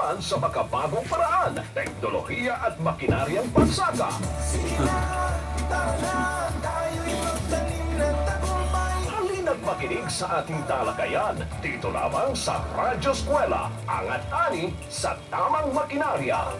kapalaran sa makabagong paraan, teknolohiya at makinaryang pagsaka. Halina't makinig sa ating talakayan dito lamang sa Radyo Eskwela, Angat Ani sa Tamang Makinarya.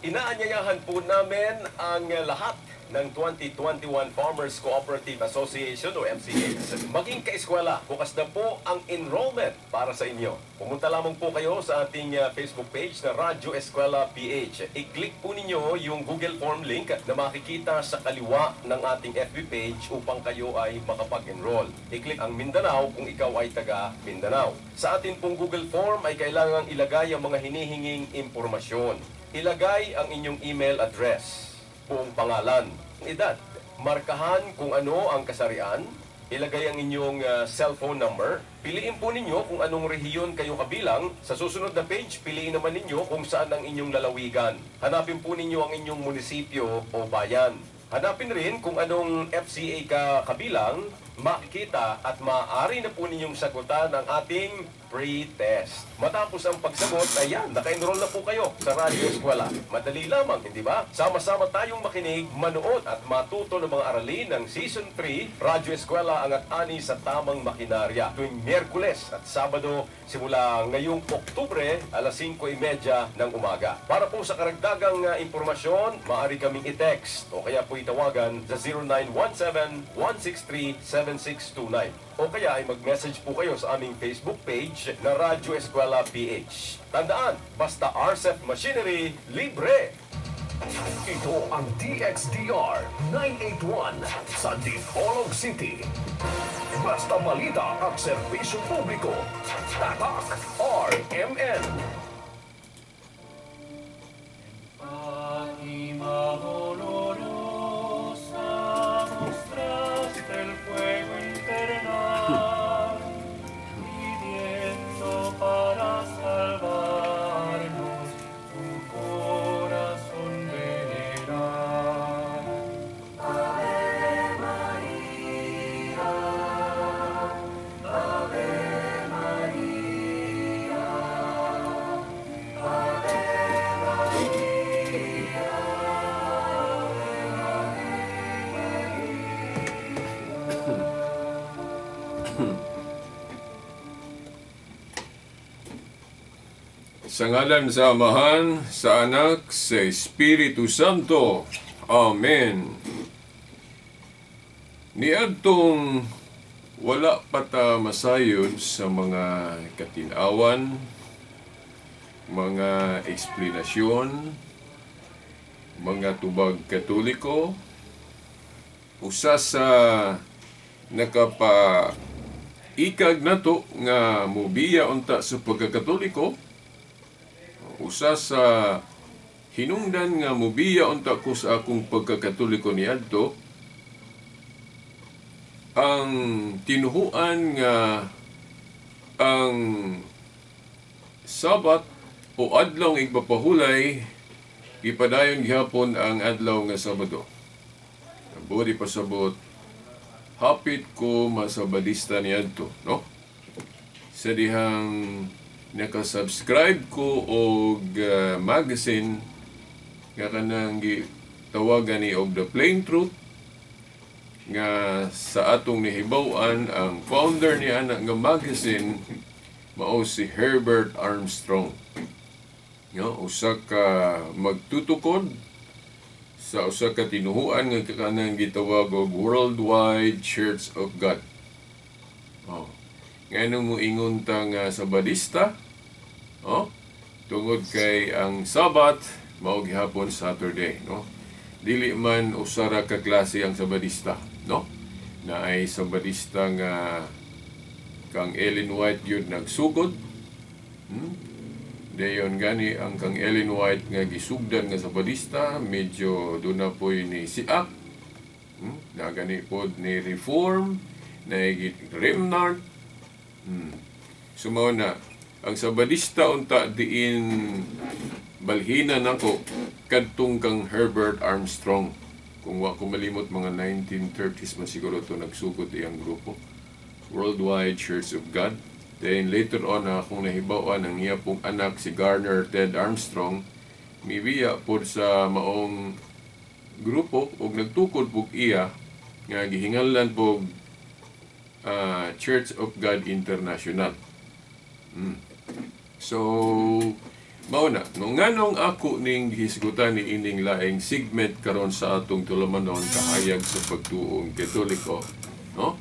Inaanyayahan po namin ang lahat ng 2021 Farmers Cooperative Association o FCAs. Maging kaeskwela, bukas na po ang enrollment para sa inyo. Pumunta lamang po kayo sa ating Facebook page na Radyo Eskwela PH. I-click po ninyo yung Google Form link na makikita sa kaliwa ng ating FB page upang kayo ay makapag-enroll. I-click ang Mindanao kung ikaw ay taga Mindanao. Sa atin pong Google Form ay kailangang ilagay ang mga hinihinging impormasyon. Ilagay ang inyong email address, buong pangalan, edad, markahan kung ano ang kasarian, ilagay ang inyong cellphone number, piliin po ninyo kung anong rehiyon kayo kabilang. Sa susunod na page, piliin naman ninyo kung saan ang inyong lalawigan. Hanapin po ninyo ang inyong munisipyo o bayan. Hanapin rin kung anong FCA ka kabilang, makikita at maaari na po ninyong sagutan ang ating pre-test. Matapos ang pagsagot, ayan, naka-enroll na po kayo sa Radyo Eskwela. Madali lamang, hindi ba? Sama-sama tayong makinig, manood at matuto ng mga aralin ng Season 3, Radyo Eskwela Angat Ani sa Tamang Makinarya. Tuwing Miyerkules at Sabado, simula ngayong Oktubre, alas 5:30 ng umaga. Para po sa karagdagang impormasyon, maaari kaming i-text o kaya po itawagan sa 0917-163-7629. O kaya ay mag-message po kayo sa aming Facebook page na Radyo Eskwela PH. Tandaan, basta RCEF Machinery, libre! Ito ang DXDR 981 sa Dipolog City. Basta balita at serbisyo publiko. Tatak RMN. Fátima dolorosa, mostraste el fuego infernal, pidiendo para salvarnos tu corazón venerar. Ave María, Ave María, Ave María, Ave María. Sa ngalan sa Amahan, sa Anak, sa Espiritu Santo. Amen. Niadtong wala pa ta masayod sa mga katinawan, mga eksplanasyon, mga tubag Katoliko, usa sa nakapaikag nato nga mubiya unta sa pagkakatoliko, usa sa hinungdan nga mubiya unta ko sa akong pagkakatoliko niadto, ang tinuhuan nga ang Sabat o adlaw nga igpapahulay ipadayon gihapon ang adlaw nga Sabado. Buri pasabot, hapit ko masabadista niadto, no? Sa dihang nakasubscribe ko og magazine nga kanang gitawagan ni og The Plain Truth, nga sa atong nihibaw-an ang founder ni ana nga magazine mao si Herbert Armstrong. No, usa ka magtutukod sa usa ka tinuhuan nga kanang gitawag og Worldwide Church of God. Oh. Ngano mo ingon ta nga Sabadista? Oh, tungod kay ang Sabat mao gihapon Saturday, no? Dili man usa ra ka klase ang Sabadista, no? Naay Sabadista nga kang Ellen White yun nagsugod. Dayon gani ang kang Ellen White nga gisugdan nga Sabadista, medyo doon na po'y ni siak. Na gani pod ni Reform, na Remnant. So mao na ang Sabadista unta diin balhina nako kadtong kang Herbert Armstrong. Kung wa ko malimot, mga 1930s man siguro to nagsugod iyang grupo, Worldwide Church of God. Then later on, akong nahibaw-an, ang iya pong anak si Garner Ted Armstrong mibiya pod sa maong grupo ug nagtukod pug iya nga gihinganlan pog Church of God International. So mao na no, nganong ako ning gihisgutan ni ining laing segment karon sa atong tulumanon, kahayag sa pagtuong Katoliko, no?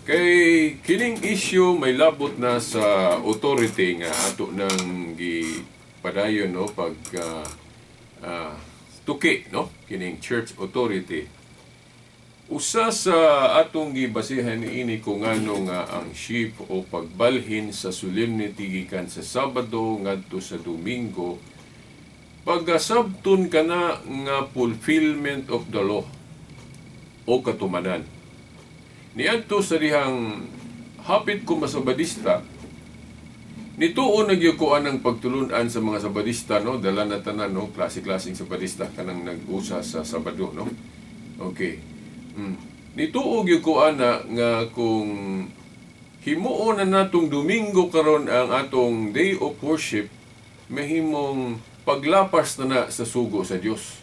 Kay kining issue may labot na sa authority nga ato nang gipadayon, no, pag tuki, no, kining church authority. Usa sa atong gibasihan niini kung ngano nga ang shift o pagbalhin sa solemnity gikan sa Sabado ngadto sa Domingo, pagkasabton kana nga fulfillment of the law o katumanan. Niadto sa dihang hapit ko masabadista, nituo na gyud ko anang pagtulunan sa mga sabadista, no, dala na tanan, no, klase-klaseng sabadista kanang nag-usa sa Sabado, no. Okay. Nituo gyud ko ana nga kung himuon na natong Domingo karon ang atong day of worship, mahimong paglapas na na sa sugo sa Dios.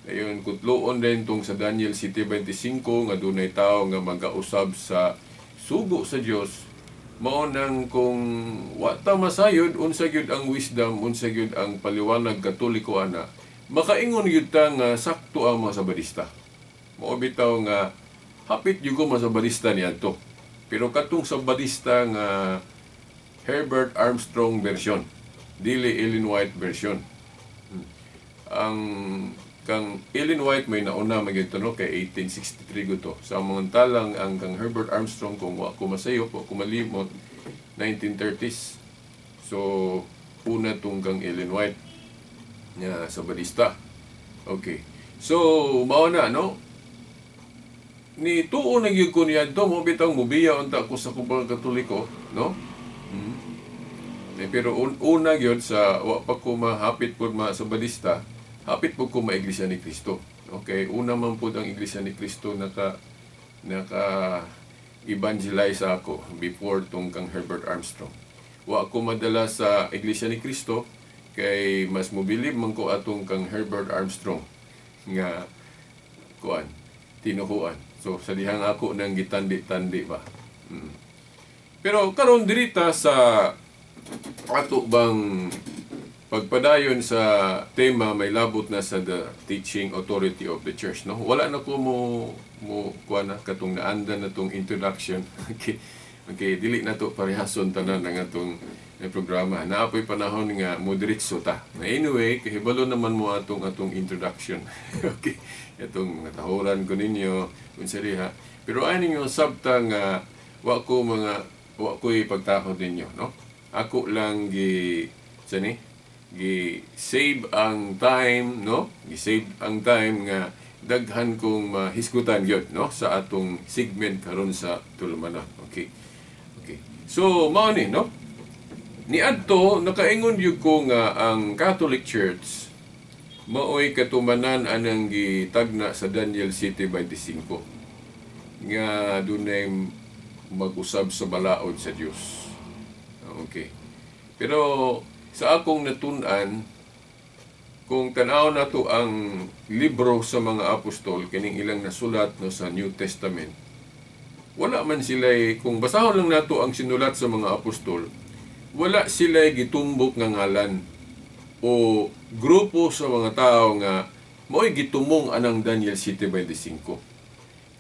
Ayon, kutloon din tong sa Daniel 7:25 nga dunay tao nga magausab sa sugo sa Dios, mao nang kung wa ta masayod unsa gyud ang wisdom, unsa gyud ang paliwanag Katoliko ana, makaingon gyud ta nga sakto ang mga sabadista. Mao bitaw nga hapit gyud ko masabadista niadto. Pero katong sabadista nga Herbert Armstrong version, dili Ellen White version. Ang kang Ellen White may nauna magyud, no, kay 1863 guto. Sa mga talang ang kang Herbert Armstrong, kung wa ko masayop, wa ko malimot, 1930s. So una tong kang Ellen White nga sabadista. Okay. So mao na, no, ni tuo na gyud ko niadto. Mo bitaw mubiya unta ko sa akong Katoliko, no? Eh, pero una gyud sa wa pa ko mahapit pud ma sabadista, hapit pud ko ma Iglesia ni Cristo. Okay, una man pud ang Iglesia ni Cristo naka naka evangelize ako before tong kang Herbert Armstrong. Wa ko madala sa Iglesia ni Cristo kay mas mobilib man ko atong kang Herbert Armstrong nga kuan tinuhuan. So sa dihang ako nang gitandi-tandi ba. Pero karon dirita sa ato bang pagpadayon sa tema, may labot na sa the teaching authority of the church, no? Wala na ko mo mo kuan na katong naandan na tong introduction. Okay, dili na to parehason tanan ang atong programa. Naa poy panahon nga mo diretso ta. Na anyway, kahibalo naman mo atong atong introduction. Okay, itong mga tahuran ko ninyo unsa diha. Pero ay ninyo sabta nga wa ko mga wa ko ipagtahod ninyo, no? Ako lang gi sani gi save ang time, no? Gi save ang time nga daghan kong mahisgutan gyud, no, sa atong segment karon sa tulumanon. Okay. So mao ni, no, niadto nakaingon gyud ko nga ang Catholic Church maoy katumanan anang gitagna sa Daniel 7:25 nga dunay mag-usab sa balaod sa Dios. Okay. Pero sa akong natun-an, kung tanaw nato ang libro sa mga apostol, kining ilang nasulat, no, sa New Testament, wala man sila, kung basahon lang nato ang sinulat sa mga apostol, wala sila gitumbok nga ngalan o grupo sa mga tao nga mao'y gitumong anang Daniel 7:25.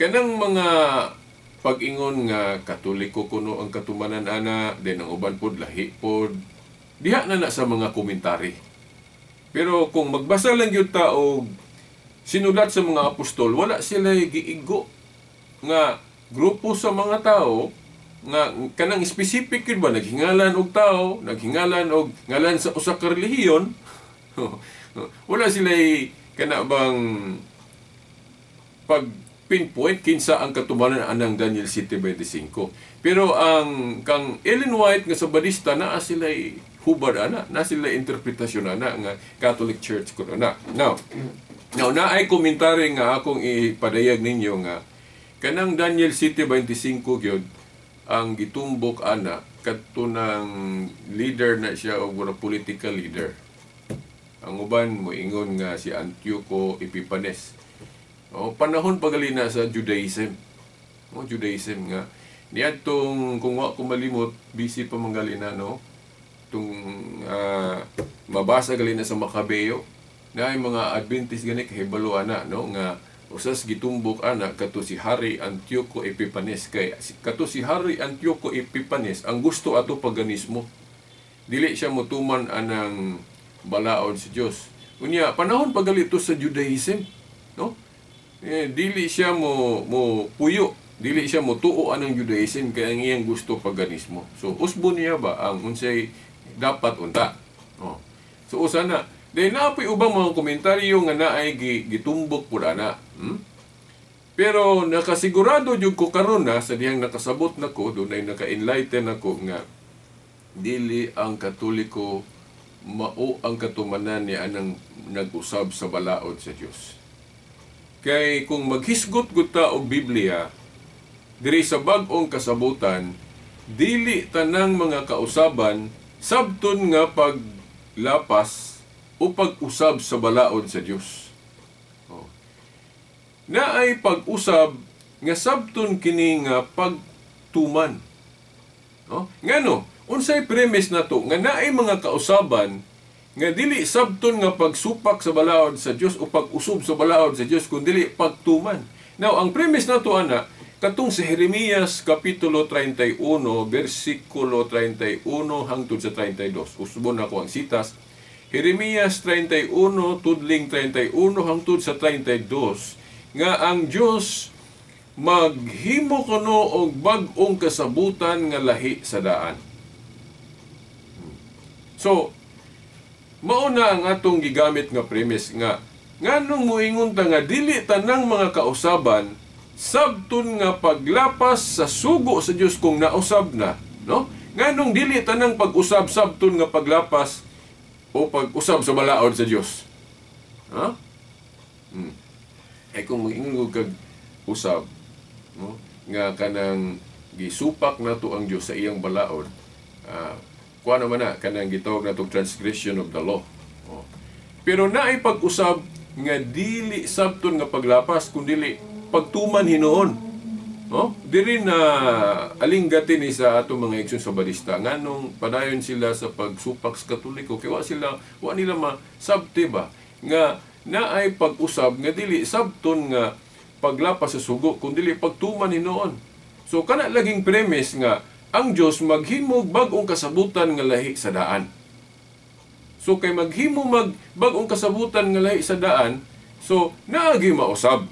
Kanang mga pag-ingon nga Katoliko kuno ang katumanan ana, then ang uban pod lahi pod, diha na na sa mga komentary. Pero kung magbasa lang gyud ta og sinulat sa mga apostol, wala sila giigo nga grupo sa mga tao nga kanang specific yun ba, naghingalan og tao, naghingalan og ngalan sa usa ka relihiyon. Wala sila kana bang pag pinpoint kinsa ang katumanan anang Daniel 7:25. Pero ang kang Ellen White nga sabadista, naa sila hubad ana, na sila interpretasyon ana nga Catholic Church kuno na. Now naay komentary nga akong ipadayag ninyo nga kanang Daniel 7:25 gyud ang gitumbok ana kadto ng leader na siya og mura political leader. Ang uban moingon nga si Antioco Epiphanes. O, panahon pagalina sa Judaism. O, Judaism nga niadtong, kung wa ko malimot, busy pa man na, no, tung mabasa gali na sa Macabeo na ay mga Adventist gani kahibalo ana, no, nga usas gitumbok ana kato si Hari Antioco Epiphanes, kay kato si Hari Antioco Epiphanes ang gusto ato paganismo, dili siya motuman anang balaod sa Dios. Unya panahon pagalito sa Judaism, no, eh, dili siya mo puyo, dili siya motuo anang Judaism kay ang iyang gusto paganismo. So usbo niya ba ang unsay dapat unta. Oh. So usa na. Dahil naapoy ubang mga komentaryo nga naay gitumbok pud ana. Pero nakasigurado jud ko karon na sa dihang nakasabot nako, dunay naka-enlighten ako nga dili ang Katoliko mao ang katumanan ni anang nag-usab sa balaod sa Dios. Kay kung maghisgot gud ta og Biblia diri sa bag-ong kasabutan, dili tanang mga kausaban sabton nga paglapas o pag-usab sa balaod sa Dios. Oh. Naay pag-usab nga sabton kini nga pagtuman. Oh? Ngano, unsay premise nato nga naay mga kausaban nga dili sabton nga pagsupak sa balaod sa Dios o pag-usab sa balaod sa Dios, kun dili pagtuman. Now, ang premise nato ana katong sa Jeremias kapitulo 31 bersikulo 31 hangtod sa 32. Usbon ako ang sitas. Jeremias 31 tudling 31 hangtod sa 32 nga ang Dios maghimo kuno og bag-ong kasabutan nga lahi sa daan. So, mao na ang atong gigamit nga premise nga nganong moingon ta nga dili tanang mga kausaban sabton nga paglapas sa sugo sa Dios kung nausab na, no? Nganong dili tanang pag-usab sabton nga paglapas o pag-usab sa balaod sa Dios? Ha? Eh kung mag-ingon kag usab, no, nga kanang gisupak nato ang Dios sa iyang balaod, kuha naman na kanang gitawag nato transgression of the law. Oh. Pero naay pag-usab nga dili sabton nga paglapas kun dili pagtuman hinuon. No? Diri na alinggatin ni sa atong mga igsoon sa barista nganong padayon sila sa pagsupak sa Katoliko kay wa nila masabti ba nga naay pag-usab nga dili sabton nga paglapas sa sugo kun dili pagtuman hinuon. So kana laging premise nga ang Dios maghimog bag-ong kasabutan nga lahi sa daan. So kay maghimo mag bag-ong kasabutan nga lahi sa daan, so naagi mausab.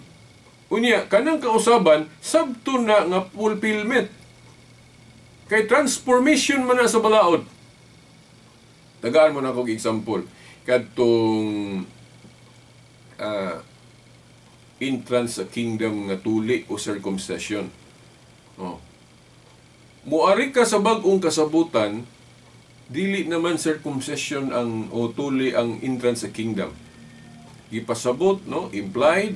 Unya, kanang kausaban, sabto na nga fulfillment. Kay transformation man na sa balaod. Tagaan mo na akong example. Kadtong entrance sa kingdom nga tuli o circumcision. Oh. Muari ka sa bag-ong kasabutan, dili naman circumcision ang o tuli ang entrance sa kingdom. Gipasabot, no? Implied,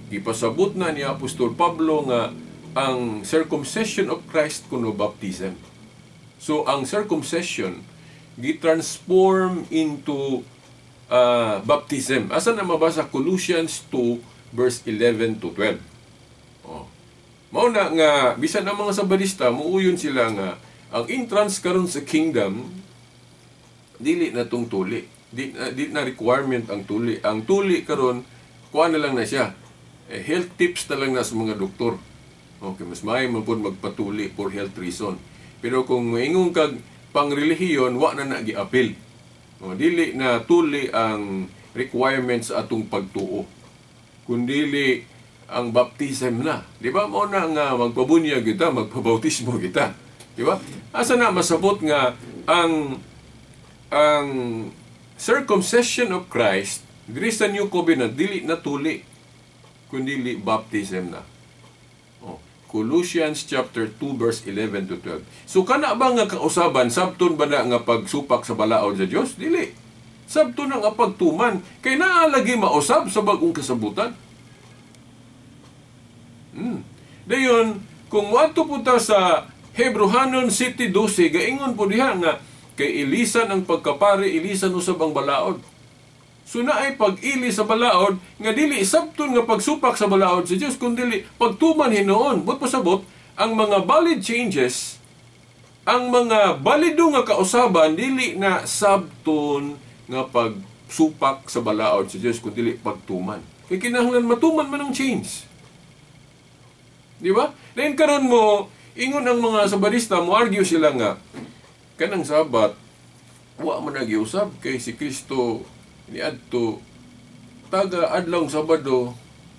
ipasabot na ni Apostol Pablo nga ang circumcision of Christ kuno baptism. So ang circumcision gi-transform into baptism. Asa na mabasa? Colossians 2 verse 11 to 12. Oh. Mao na nga bisan ang mga Sabalista muuyon sila nga ang entrance karon sa kingdom dili na tong tuli. Di na requirement ang tuli. Ang tuli karon kuha na lang na siya. Eh, health tips na lang na sa mga doktor. Okay, mas maayo man pud magpatuli for health reason. Pero kung moingon kag pangrelihiyon, wa na na giapil. O, dili na tuli ang requirements sa atong pagtuo. Kundili ang baptism na. Di ba? Mao na nga magpabunyag kita, magpabautismo kita. Di ba? Asa na masabot nga ang circumcision of Christ diri sa New Covenant dili na tuli, kundili baptism na. Oh, Colossians chapter 2 verse 11 to 12. So kana ba nga kausaban sabton ba na nga pagsupak sa balaod sa Dios? Dili. Sabton na nga pagtuman kay naa lagi mausab sa bag-ong kasabutan. Dayon kung moadto po ta sa Hebrohanon 7:12 gaingon po diha nga kay ilisan ang pagkapari, ilisan usab ang balaod. So naay pag-ili sa balaod nga dili sabton nga pagsupak sa balaod sa Dios kundi pagtuman hinuon. But pasabot ang mga valid changes, ang mga balido nga kausaban dili na sabton nga pagsupak sa balaod sa Dios kundi pagtuman. Kay kinahanglan matuman man ang change. Di ba? Dayon karon mo ingon ang mga Sabadista, mo argue sila nga kanang Sabat wa man nagiusab kay si Kristo niadto taga adlawng Sabado,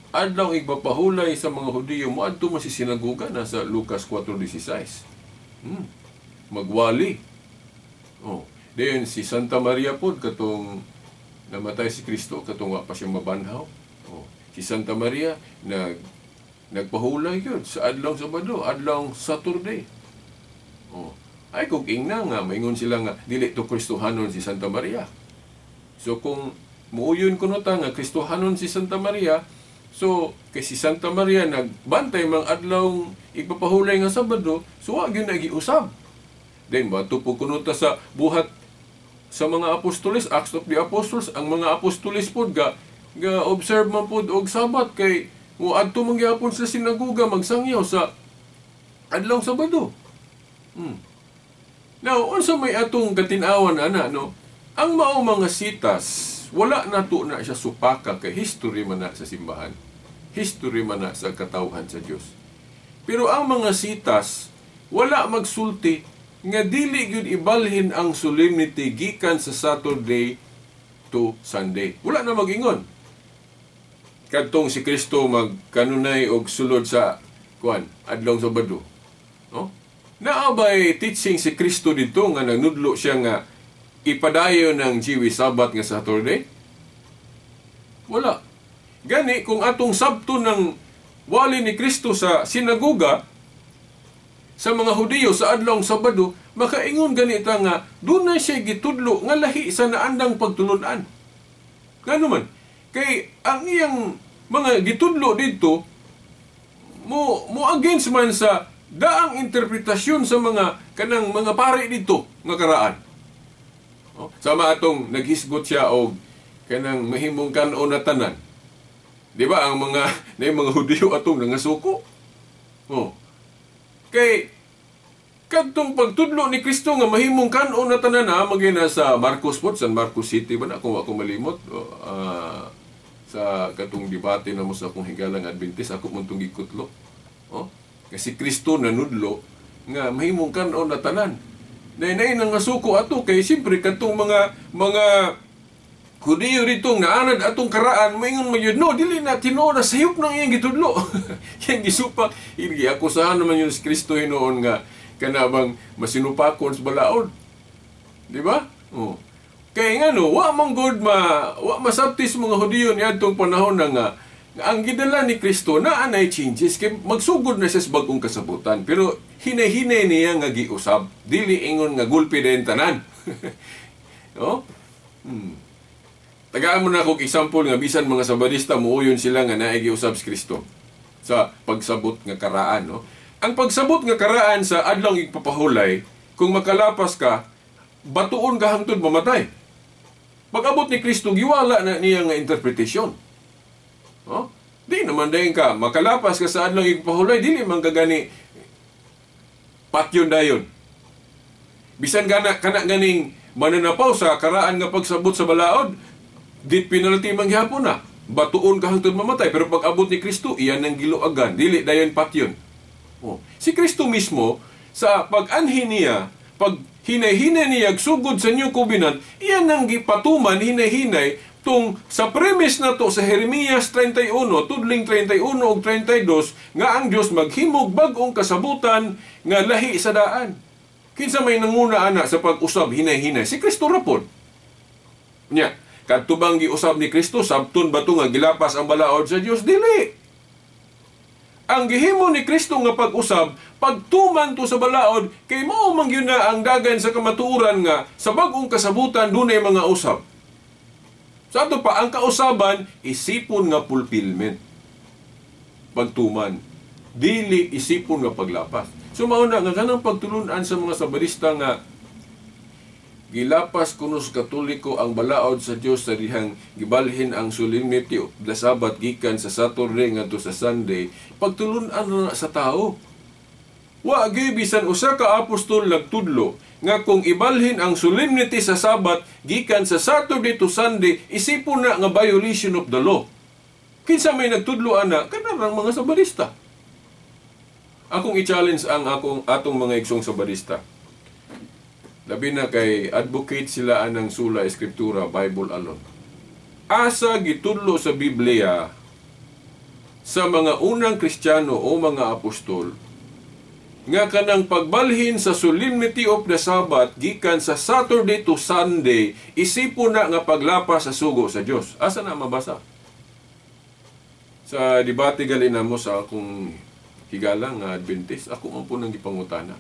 adlaw igpapahulay sa mga Hudiyo, moadto man si sinagoga nasa Lucas 4:16. Magwali. Oh, dayon si Santa Maria pod katong namatay si Kristo katong wa pa siya mabanhaw. Oh, si Santa Maria nagpahulay yun sa adlawng Sabado, adlawng Saturday. Oh, ay kung ingna nga maingon sila nga dili to Kristohanon si Santa Maria. So kung muuyon kuno ta nga Kristohanon si Santa Maria, so kay si Santa Maria nagbantay mang adlawng igpapahulay nga Sabado, so wa gyud nagiusab. Then bato po kuno ta sa buhat sa mga apostoles, Acts of the Apostles, ang mga apostoles pod ga observe man pod og Sabat kay moadto man gyapon sa sinagoga magsangyaw sa adlawng Sabado. Now, unsa may atong katin-awan ana, no? Ang mao mga sitas, wala nato na siya supaka kay history man na sa simbahan. History man na sa katawhan sa Dios. Pero ang mga sitas, wala magsulti nga dili gyud ibalhin ang solemnity gikan sa Saturday to Sunday. Wala na magingon. Kadtong si Kristo magkanunay og sulod sa kuan, adlawng Sabado. No? Naa bay teaching si Kristo didto nga nagnudlo siya nga ipadayon ng Jewish Sabbath nga Saturday? Wala. Gani, kung atong sabto ng wali ni Kristo sa sinagoga, sa mga Hudiyo sa adlawng Sabado, makaingon ganita nga dunay siya gitudlo nga lahi sa naandang pagtulun-an. Ngano man? Kay ang iyang mga gitudlo didto mo against man sa daang interpretasyon sa mga kanang mga pare didto nga karaan. Oh, sama atong naghisgot siya og kanang mahimong kan-on na tanan. Di ba ang mga na mga Hudiyo atong nangasuko? Oh. Kay kadtong pagtudlo ni Kristo nga mahimong kan-on na tanan na magina sa Marcos pod, San Marcos City ba na kung ako malimot, sa katong debate na mo sa akong higalang Adventist, ako man tong gikutlo. Oh, kasi Kristo nanudlo nga mahimong kan-on na tanan. Nay nangasuko ato kay siyempre kadtong mga Hudiyo ditong naanad atong karaan, maingon man yun, no, dili na tinuod na sayop nang iyang gitudlo. Iyang gisupak, giakusahan naman yun si Kristo hinuon nga kanabang masinupakon sa balaod. Di ba? Oh. Kay ngano, wa man good wa masabtis mga Hudiyo niadtong panahon na nga ang gidala ni Kristo na anay changes kay magsugod na siya sa bag-ong kasabutan, pero hinay-hinay niya nga giusab, dili ingon nga gulpi din tanan. No? Tagaan mo na akong example nga bisan mga Sabadista muuyon sila nga naay giusab si Kristo sa pagsabot nga karaan, no? Ang pagsabot nga karaan sa adlawng igpapahulay, kung makalapas ka, batuon ka hangtod mamatay. Pag-abot ni Kristo, giwala na niya nga interpretation. No? Di naman dayon ka makalapas ka sa adlawng igpapahulay, dili man ka gani patyon dayon. Bisan gana kana ganing mananapaw sa karaan nga pagsabot sa balaod, dit penalty man gihapon na. Batuon ka hangtod mamatay, pero pag abot ni Kristo, iyan ang giluagan, dili dayon patyon. Oh. Si Kristo mismo sa pag-anhi niya, pag hinay-hinay niya sugod sa New Covenant, iyan ang gipatuman hinay-hinay tung sa premise na to sa Jeremias 31, tudling 31 ug 32 nga ang Dios maghimog bag-ong kasabutan nga lahi sa daan. Kinsa may nanguna ana sa pag-usab hinay-hinay? Si Kristo ra pod. Nya, kadto bang giusab ni Kristo sabton ba to nga gilapas ang balaod sa Dios? Dili. Ang gihimo ni Kristo nga pag-usab, pagtuman to sa balaod, kay mao man gyud na ang dagan sa kamatuoran nga sa bag-ong kasabutan dunay mga usab. Sa ato pa, ang kausaban, isipon nga fulfillment. Pagtuman. Dili isipon nga paglapas. So mao na nga kanang pagtulunan sa mga Sabadista nga gilapas kuno sa Katoliko ang balaod sa Dios sa dihang gibalhin ang solemnity of the Sabbath gikan sa Saturday ngadto sa Sunday, pagtulunan na sa tao. Wa gyud bisan usa ka apostol nagtudlo nga kung ibalhin ang solemnity sa Sabbath gikan sa Saturday to Sunday, isipon na nga violation of the law. Kinsa may nagtudlo ana? Kanarang mga Sabadista. Akong i-challenge ang akong atong mga igsong Sabadista. Labi na kay advocate sila anang sola scriptura, Bible alone. Asa gitudlo sa Biblia sa mga unang Kristiyano o mga apostol nga kanang pagbalhin sa solemnity of the Sabbath gikan sa Saturday to Sunday isipon na nga paglapas sa sugo sa Dios? Asa na mabasa? Sa debate gali namo sa akong higala nga Adventist, ako man po nang gipangutana.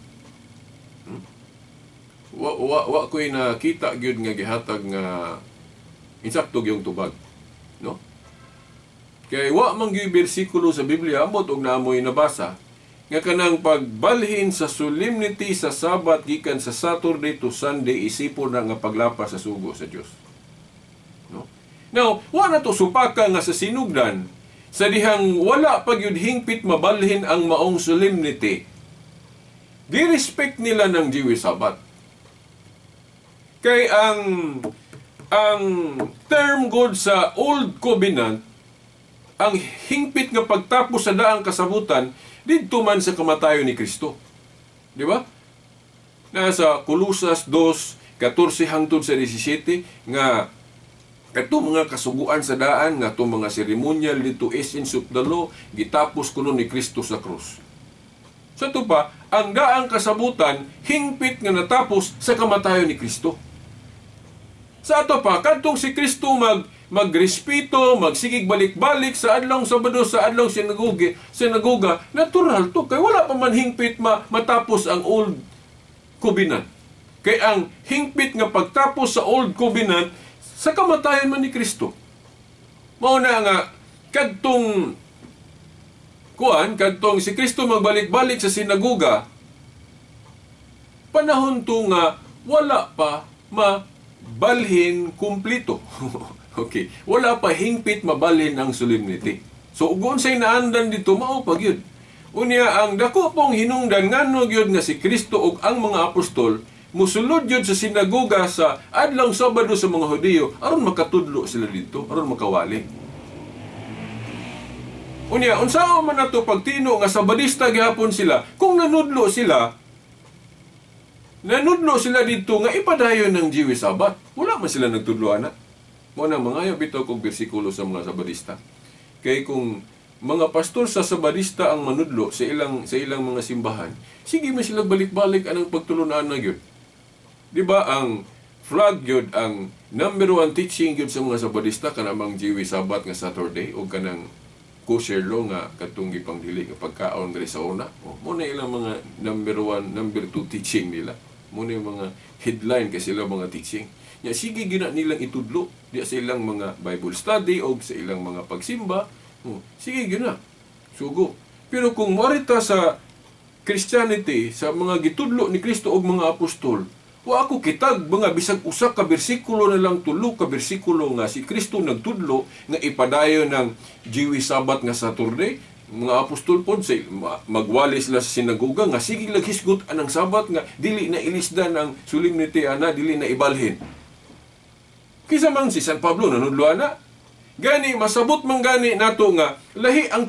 Wa wa wa ko'y nakita gyud nga gihatag nga insakto gyung tubag, no? Kay wa man gyud bersikulo sa Biblia, ambot og naamoy nabasa nga kanang pagbalhin sa solemnity sa Sabbath gikan sa Saturday to Sunday isipon na nga paglapas sa sugo sa Dios. No? Now, wa na to supaka nga sa sinugdan sa dihang wala pa gyud hingpit mabalhin ang maong solemnity. Gi-respect nila ng Jewish Sabbath. Kay ang term God sa Old Covenant, ang hingpit nga pagtapos sa daang kasabutan didto man sa kamatayon ni Kristo. Di ba? Nasa Kolosas 2:14 hangtod sa 17 nga kadto mga kasuguan sa daan, nga mga seremonyal dito, essence of the law, gitapos kuno ni Kristo sa krus. Sa ato pa, ang daang kasabutan hingpit nga natapos sa kamatayon ni Kristo. Sa ato pa, kadtong si Kristo magrespeto, magsigig balik-balik sa adlong Sabado sa adlong sinagoga, natural to kay wala pa man hingpit matapos ang Old Covenant. Kay ang hingpit nga pagtapos sa Old Covenant sa kamatayon man ni Kristo. Mao na nga kadtong kuan, kadtong si Kristo magbalik-balik sa sinagoga, panahon to nga wala pa mabalhin kumplito. Okay, wala pa hingpit mabalhin ang solemnity. So ug unsay naandan dito, mao pa gyud. Unya ang dako pong hinungdan ngano gyud nga si Kristo ug ang mga apostol musulod gyud sa sinagoga sa adlong Sabado sa mga Hudiyo aron makatudlo sila dito, aron makawali. Unya unsaon man nato pagtino nga Sabadista gihapon sila kung nanudlo sila dito nga ipadayon ng Jewish Sabbath? Wala man sila nagtudlo ana. Mo na mangayo bitaw kog bersikulo sa mga Sabadista. Kay kung mga pastor sa Sabadista ang manudlo sa ilang mga simbahan, sige man sila balik-balik anang pagtulunan na gyud. Di ba ang flag gyud, ang number one teaching gyud sa mga Sabadista, kanang Jewish Sabbath nga Saturday o kanang kosher law nga katong gipangdili nga pagkaon diri sa una. Oh, mo na ilang mga number one, number two teaching nila. Mo na yung mga headline kay sila mga teaching. Nya sige gina nilang itudlo di sa ilang mga Bible study o sa ilang mga pagsimba. Oh, sige gina. Sugo. Pero kung marita sa Christianity, sa mga gitudlo ni Kristo og mga apostol, wa ako kitag mga bisag usa ka bersikulo na lang, tulo ka bersikulo nga si Kristo nagtudlo nga ipadayon ng Jewish Sabbath nga Saturday. Mga apostol pod say magwali sila sa sinagoga nga sige lang hisgot anang Sabat nga dili na ilisdan ang solemnity ana, dili na ibalhin. Kisa man si San Pablo nanudlo ana? Gani masabot man gani nato nga lahi ang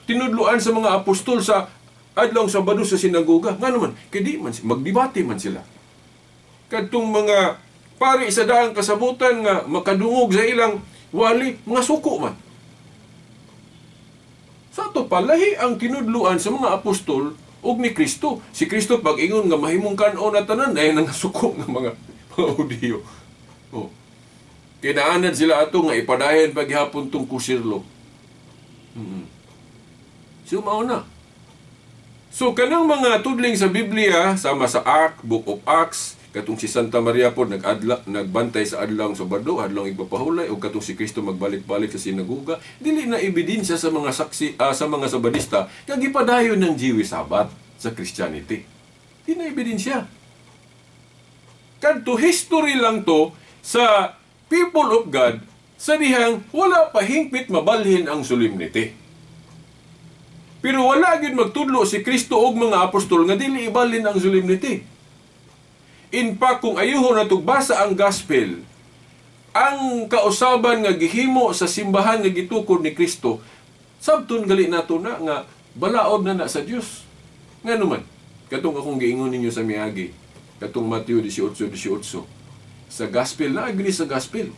tinudloan sa mga apostol sa adlong Sabado sa sinagoga. Ngano man? Kay di man magdebate man sila. Kadtong mga pari sa daang kasabutan nga makadungog sa ilang wali, mga suko man. Sa ato pa, lahi ang tinudluan sa mga apostol ug ni Kristo. Si Kristo pag-ingon nga mahimong kan-on na tanan, ay nang suko ng mga Hudiyo. Oh. Kinaanan sila ato nga ipadayon paghapon tong kosher law. So mao na. So kanang mga tudling sa Biblia sama sa Act, Book of Acts, katong si Santa Maria pod nagadla nagbantay sa adlawng Sabado, adlawng igpapahulay, o katong si Kristo magbalik-balik sa sinagoga, dili na ebidensya sa mga saksi sa mga Sabadista nga gipadayon ng Jewish Sabbath sa Christianity. Di na ebidensya. Kadto history lang to sa people of God sa dihang wala pa hingpit mabalhin ang solemnity. Pero wala gyud magtudlo si Kristo og mga apostol nga dili ibalhin ang solemnity. In fact, kung ayuho na tugbasa ang gospel, ang kausaban nga gihimo sa simbahan nga gitukod ni Kristo, sabton gali nato na nga balaod na na sa Dios. Ngano man, katong akong giingon ninyo sa miagi, katong Mateo 18:18, sa gospel na agni sa gospel.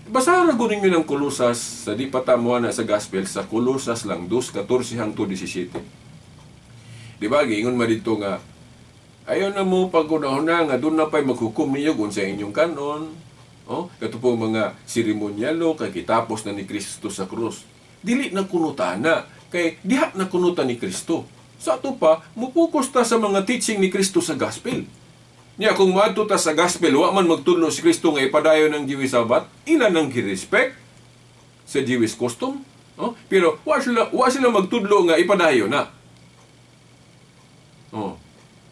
Basahan na ninyo ng Kolosas, sa di patamuan na sa gospel, sa Kolosas lang, 2:14 hangtod 17. Di ba, giingon man dito nga, ayaw na mo pag-unahuna nga doon na pa'y maghukom ninyo kung sa inyong kanon. Oh, kato po mga seremonyalo, kay kitapos na ni Kristo sa krus. Dili na kunuta na, kay diha na kunuta ni Kristo. Sa ato pa, mupokus ta sa mga teaching ni Kristo sa gospel. Niya, kung maadto ta sa gospel, wa man magtudlo si Kristo nga ipadayon ng Jewish Sabbath, ilan ang girespect sa Jewish custom. Oh, pero wa sila magtudlo nga ipadayon na. Oh,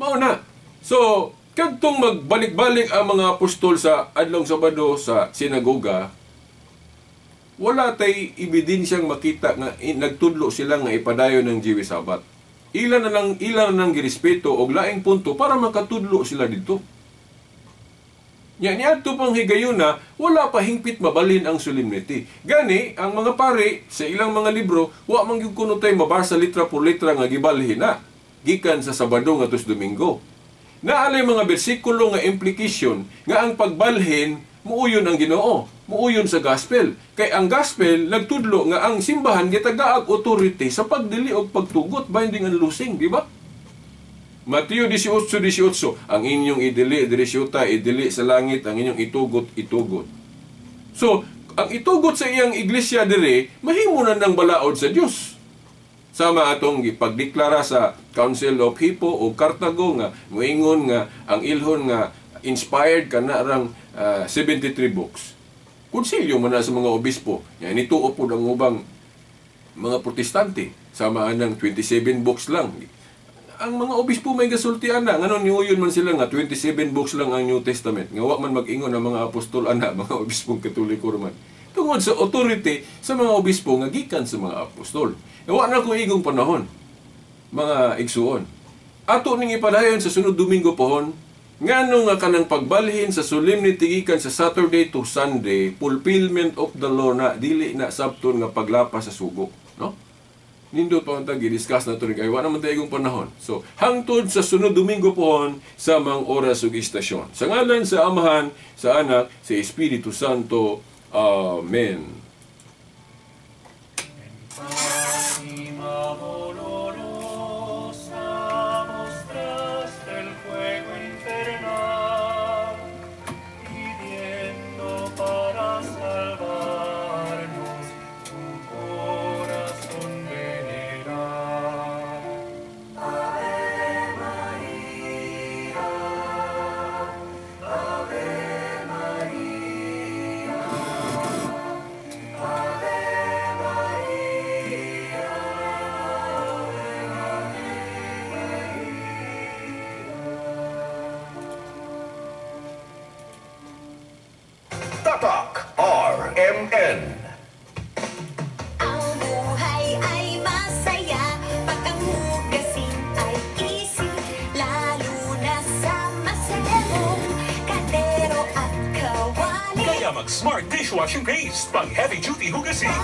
mao na. So, kadtong magbalik-balik ang mga apostol sa adlong Sabado sa sinagoga, wala tay ebidensyang makita nga nagtudlo sila nga ipadayon ng Jewish Sabbath. Ilan na lang girespeto og laing punto para makatudlo sila dito. Nya niadto pang higayuna, wala pa hingpit mabalhin ang solemnity. Gani ang mga pare sa ilang mga libro, wa man gyud kuno tay mabasa litra por litra nga gibalhin na gikan sa Sabado ngadto sa Domingo. Naalay mga bersikulo nga implication nga ang pagbalhin muuyon ang Ginoo, muuyon sa gospel. Kay ang gospel nagtudlo nga ang simbahan gitagaag authority sa pagdili og pagtugot, binding and loosing, di ba? Mateo 18:18, ang inyong idili diri syuta, idili sa langit, ang inyong itugot, itugot. So, ang itugot sa iyang iglesia diri mahimo na ng balaod sa Dios. Sama atong gipagdeklara sa Council of Hippo o Cartago nga moingon nga ang ilhon nga inspired kana rang 73 books. Konsilyo man na sa mga obispo. Yan nituo pod ang ubang mga Protestante sama anang 27 books lang. Ang mga obispo may gasulti ana, nganon niuyon man sila nga 27 books lang ang New Testament. Nga wa man mag-ingon ang mga apostol ana, mga obispong Katoliko man. Tungod sa authority sa mga obispo nga gikan sa mga apostol. Wa na ko igong panahon, mga igsuon. Ato ning ipadayon sa sunod Domingo pohon, ngano nga kanang pagbalhin sa solemnity gikan sa Saturday to Sunday, fulfillment of the law na dili na sabton nga paglapas sa sugo, no? Nindot pa unta gi-discuss nato ni kay wa naman tayo igong panahon. So, hangtod sa sunod Domingo pohon sa mang oras ug istasyon. Sa ngalan sa Amahan, sa Anak, sa Espiritu Santo. Amen. Tatak RMN. Ang buhay ay masaya pag ang hugasin ay easy, lalo na sa masemong kaldero at kawali. Kaya mag-smart dishwashing paste pang heavy duty hugasin.